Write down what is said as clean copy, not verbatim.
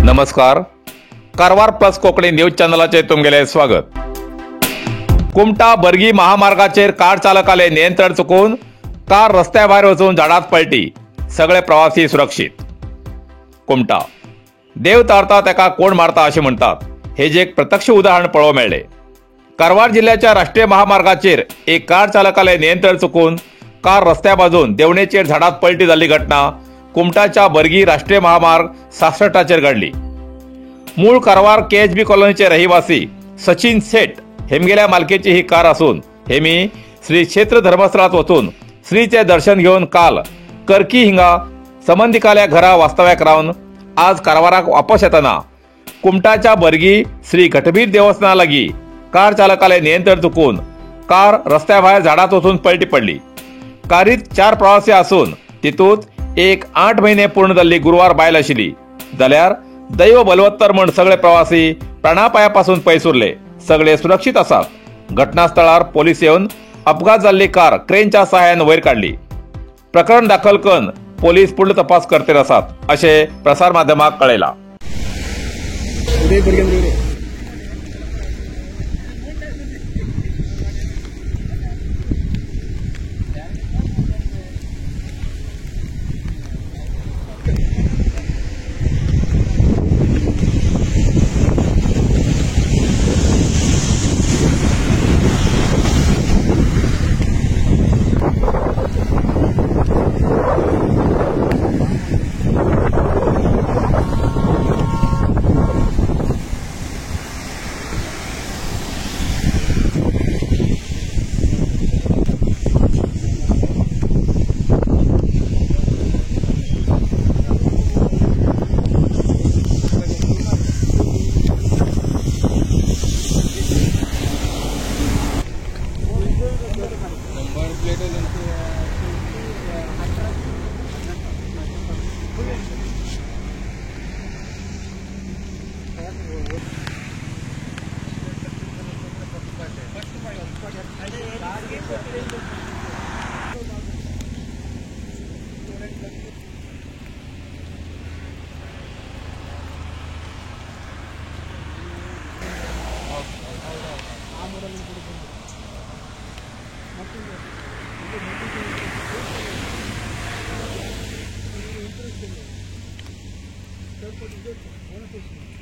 नमस्कार, Karwar plus Konkani news चॅनलाचेर तुमगेलें स्वागत. Kumta Bargi महामार्गाचेर car चालकाले नियंत्रण चुकून कार रस्त्या भायर वचून झाडांत पलटी, सगळे प्रवासी सुरक्षीत. कुमटा देव तारता ताका कोण मारता अशें म्हणटात, हे जे एक प्रत्यक्ष उदाहरण पळोवंक मेळ्ळें. कारवार जिल्ल्याच्या राष्ट्रीय महामार्गाचेर एक कार चालकाले नियंत्रण चुकून कार रस्त्या बाजून देवणेचेर झाडांत पलटी जाल्ली घटना कुमटाच्या बर्गी राष्ट्रीय महामार्ग 66 घडली. मूळ कारवार KHB कॉलनीचे रहिवासी सचिन सेठ हेमगेल्या मालकीची ही कार असून हेमी श्री क्षेत्र धर्मस्थळात वचून श्रीचे दर्शन घेवन काल करकी हिंगा संबंधिकाल्या घरा वास्तव्याक रावन आज कारवाराक वापस येताना कुमटाच्या बर्गी श्री घटबीर देवस्थाना लागी कार चालकाले नियंत्रण चुकून कार रस्त्याभायर झाडात वचून पलटी पडली. कारीत 4 प्रवासी असून तितूंत एक 8 महिने पूर्ण जाल्ली गुरुवार बायल आशिल्ली. जाल्यार दैव बलवत्तर म्हण सगळे प्रवासी प्राणापायापासून पयस उरले, सगळे सुरक्षीत आसात. घटनास्थळार पोलीस येवन अपघात जाल्ली कार क्रेनच्या सहाय्यान वयर काडली. प्रकरण दाखल करून पोलीस पुढलो तपास करते आसात अशें प्रसार माध्यमाक कळयलां. Third party.